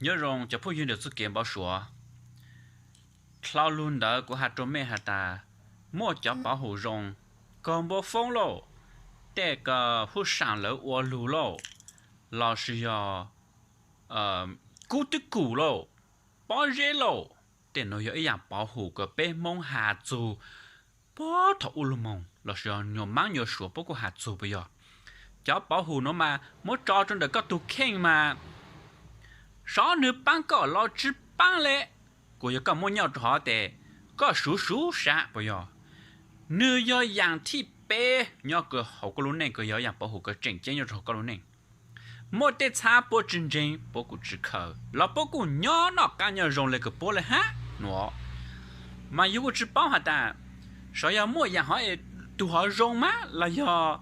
Nyob zoo cov phooj ywg ntawm txuj kev npau suav. Dlhau lug ntawd kuv has rua mej has tas, muaj cov pov hum zoo, kog npua foob lauj, tej kws hub saam lawv ua lug lauj, lossis yog kub twb kum lauj, pob zeb lauj, tej nuav yog ib yaam pov hum kws peb Moob has txug puag thaum ub lug moog, lossis yog nyuas Maab nyuas Suav puab kuj has txug puas yog? Cov pov hum nuav mas muab tso rua ntawm koj tug kheej mas, sov nwg paab koj los tsi paab le, kuas yog koj muaj nyaj rua hov tes koj suv suv sab puas yog? Nwg yog yaam thib peb nyob kws hauv koj lub neej kws yog yaam pov hum kws tseem ceeb nyob rua hauv koj lub neej. Muaj tej txhab puab tsi ntseeg, puab kuj tsi khaws los puab kuj nyob noj qaab nyob zoo le kws puab le hab nuav. Mas yug kuj tsi paub has tas, sov yog muaj yaam hov es tug hov zoo mas los yog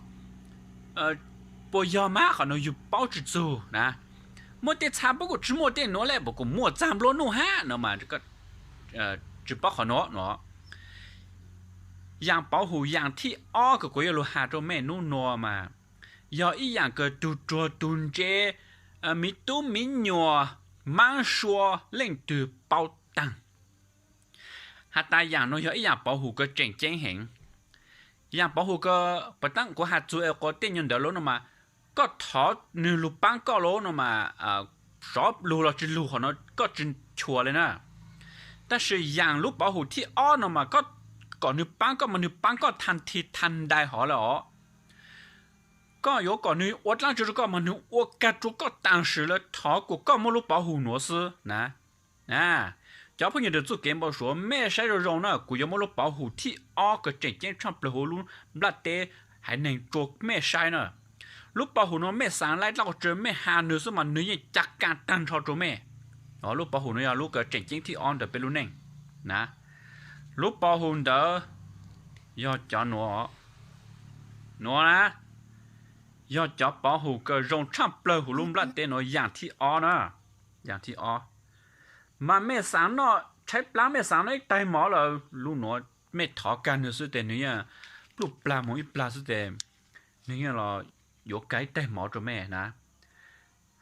puas yog mas, qhov nuav yug paub tsi txug na. Muaj tej txhab puab kuj tsi muaj tej nuav le, puab kuj muaj txag nplua nuj hab nuav mas, tsi paub qhov nuav nuav. Yaam pov hum yaam thib ob kws kuv yuav lug has rua mej nub nuav mas, yog ib yaam kws tug ruag tug ntse, miv tub miv nyuas, Maab Sua leej twg paub taag. Has tas yaam nuav yog ib yaam pov hum kws tseem ceeb heev. Yaam pov hum kws puag ta kuv has txug es quas tej nyuag ntawd lawm nuav mas, koj thov nwg lug paab koj lawm nuav mas, sov lug los tsi lug qhov nuav koj tsi chua le na. Tab sis yaam lub pov hum thib ob nuav mas koj kom nwg paab koj mas nwg paab koj tha thi tha ntais hov le os. Koj yuav kom nwg ua dlaab tsi rua koj mas nwg ua kag rua koj taag sim le, thov kuas koj muab lub pov hum nuav xwb na. Cov phooj ywg ntawm txuj kev npau suav, mej saib zoo zoo na, kuv yuav muab lub pov hum thib ob kws tseem ceeb tshaj plawg huv lub nplaj teb haiv neeg rua mej saib na. Lub pov hum nuav mej xaav laib dlaab qhov tsi, mej has nwg xwb mas nwg yeej ca kaaj taag nrho rua mej. Lub pov hum nuav yog lub kws tseem ceeb thib ob ntawm peb lub neej na. Lub pov hum ntawd yog cov nuav, nuav na, yog cov pov hum kws zoo tshaj plawg huv lub nplaj teb nuav yaam thib ob na. Yaam thib ob, mas mej xaav noj tshaib plab, mej xaav noj ib taig mov lawm, lub nuav mej thov kag nwg xwb tes nwg yeej pluj plag moog ib plag xwb tes nwg yeej los yuav kag ib taig mov rua mej na.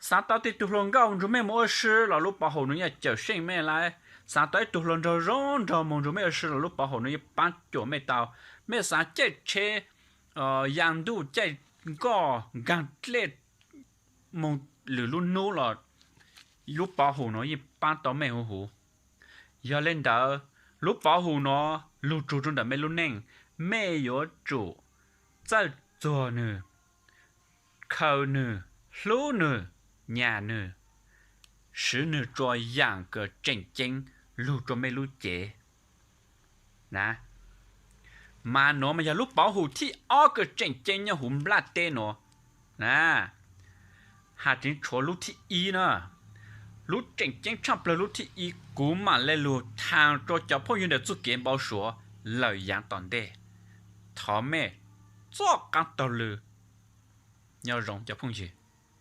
Xaav tau tej tug hluas nkauj nrug mej moog ua si los lub pov hum nuav yeej cawm seej mej lawm. Xaav tau ib tug hluas nraug zoo nraug moog nrug mej ua si los lub pov hum nuav yeej paab cuam mej tau. Mej xaav caij tsheb, ya ntuj caij nkoj nkaag dlej moog lwm lub nub los lub pov hum nuav yeej paab tau mej huv huv. Yog le ntawd, lub pov hum nuav lug tsug rua ntawm mej lub neej, mej yuav tsum txawj txuag nwg, khaws nwg, hlub nwg, nyam nwg, swv nwg rua yaam kws tseem ceeb lug rua mej lub cev na. Mas nuav mas yog lub pov hum thib ob kws tseem ceeb nyob huv nplaj teb nuav na. Has tseeb tshuav lub thib ib na, lub tseem ceeb tshaj plawg lub thib ib kuv maam le lug thaam rua cov phooj ywg ntawm txuj kev npau suav lawm yaav tom ntej. Thov mej txoj qaab taug lw nyob zoo cov phooj ywg.